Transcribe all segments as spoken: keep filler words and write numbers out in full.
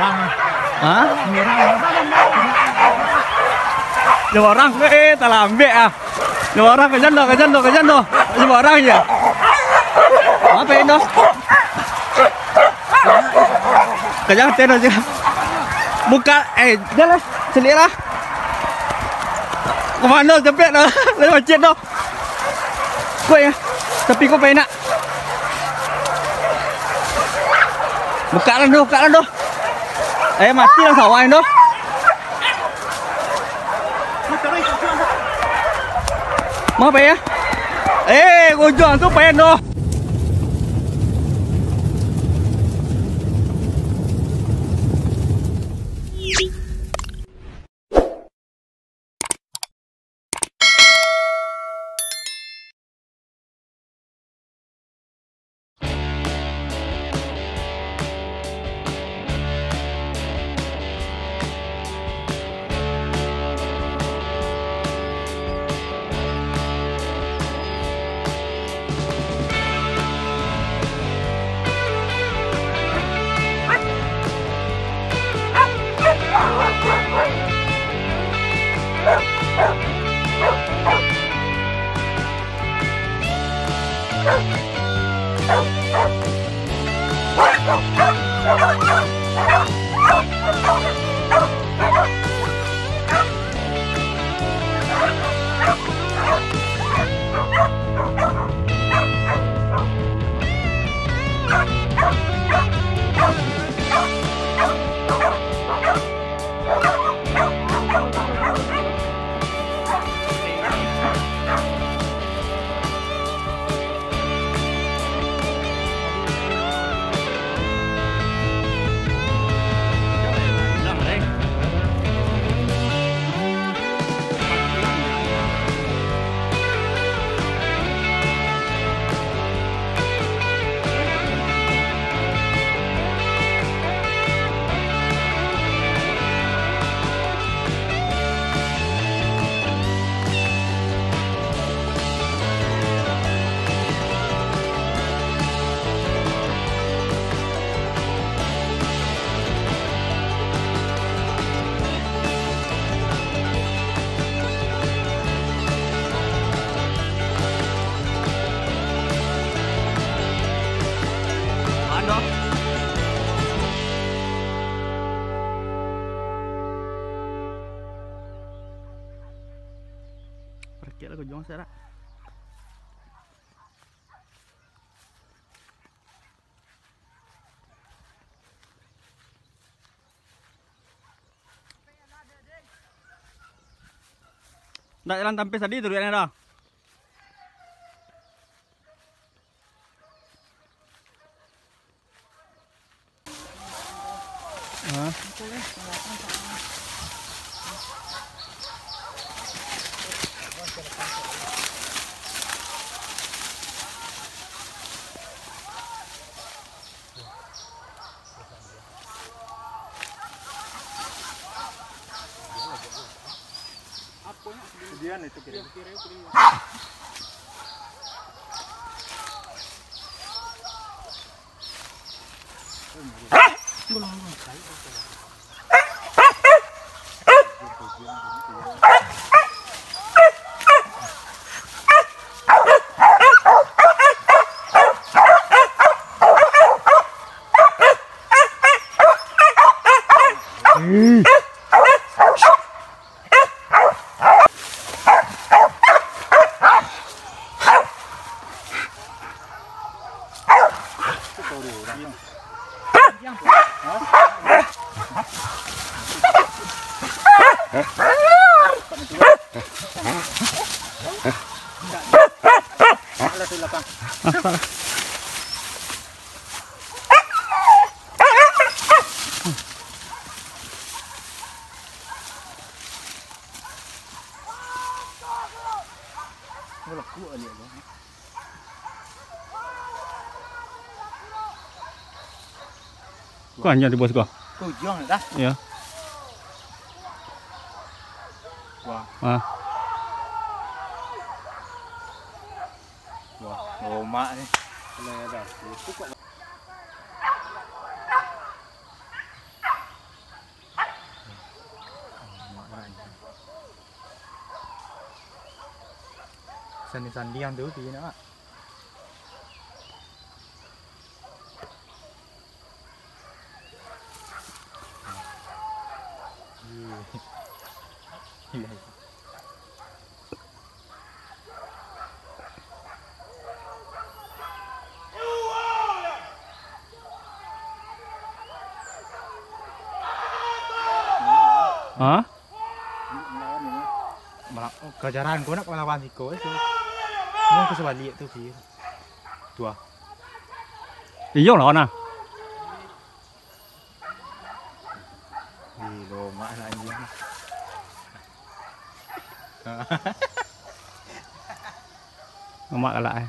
Ha? Limo urang, eh, talambek ah. Limo urang, kajan doh, kajan doh, kajan doh. Limo urang je. Apo inyo? Kajan teno je. Buka, eh, jalan, sendiri lah. Ka mano, capek doh. Lai macet doh. Kuat ya. Tapi kau pakai nak. Buka lah doh, buka lah doh. Eh, mati lah sawah doh. Mau apa ya? Eh, ujung tu pakai doh. Parakek lah, kujong sarak. Ndak jalan tampeh tadi tu duitnyo dah. Hah? Ko anyo di bos ko. Ko ujuang dah. Iyo. Wah. Ah. Wah, lomak ni. Sandi-sandi yang tu, pi nak, Mak. Iya. Hah? Mala-, oh, kajaran ko nak malawan siko, eh, tu. Mau ke sebalik tu, Pi. Tu ah. Iyo lah, nah. Ih, lomak lah anjing. Lomak galak, eh.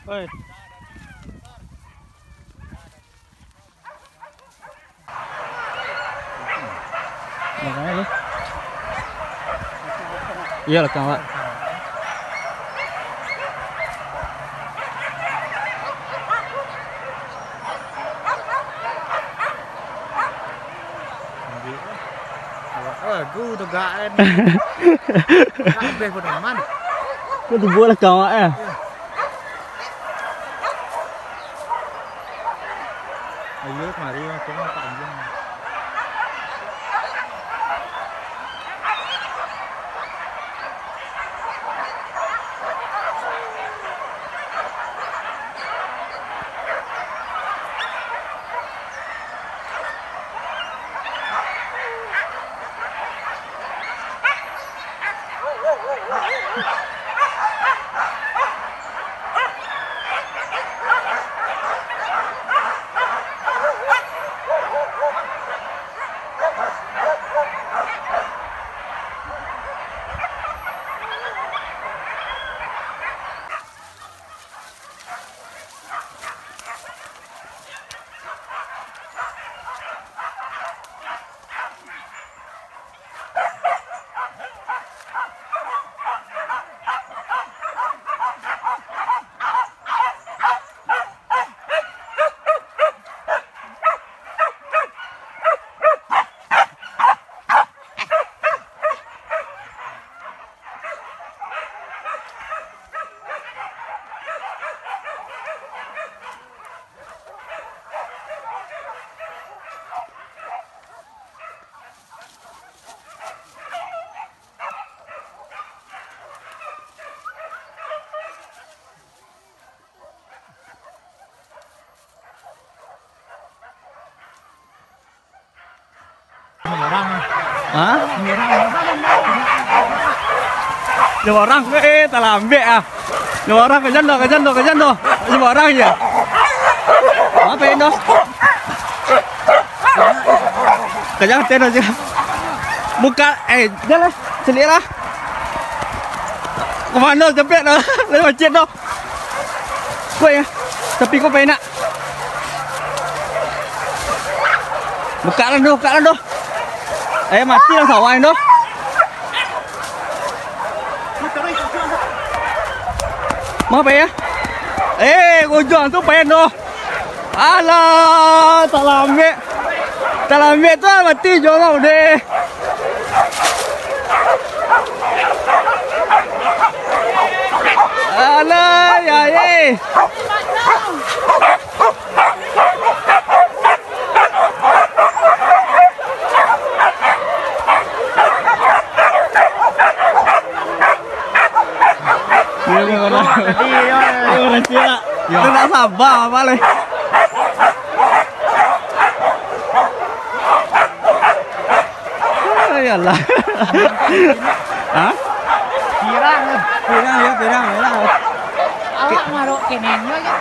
Oi. Belakang lu. Iya, belakang, Pak. Lagu tegak kan. Habis pun aman. Kau tu buat lah kau, eh. Ayo, kemari, aku mau panjang. Hah? Lima orang, eh, talambek ah. Lima orang, kajan doh, kajan doh, kajan doh. Lima orang je. Apa yang doh? Kajan tendo je. Buka, eh, jalan lah. Selik lah. Kemana jepit doh? Lalu macet doh. Kuat ya. Tapi kau payah nak. Buka lah doh, buka lah doh. Eh, mati lah sawah doh. Mau payah? Eh, ujung tu payah doh. Alah, talambek. Talambek tu lah mati jorok deh. Alah, ya, eh. Iya, iya, orang. Tadi, iya, iya. Iya, orang Cina. Iya. Itu tak sabar apa leh. Iyalah. Hah? Pirang. Pirang, ya, pirang, pirang. Awak marok kenenyo, ya.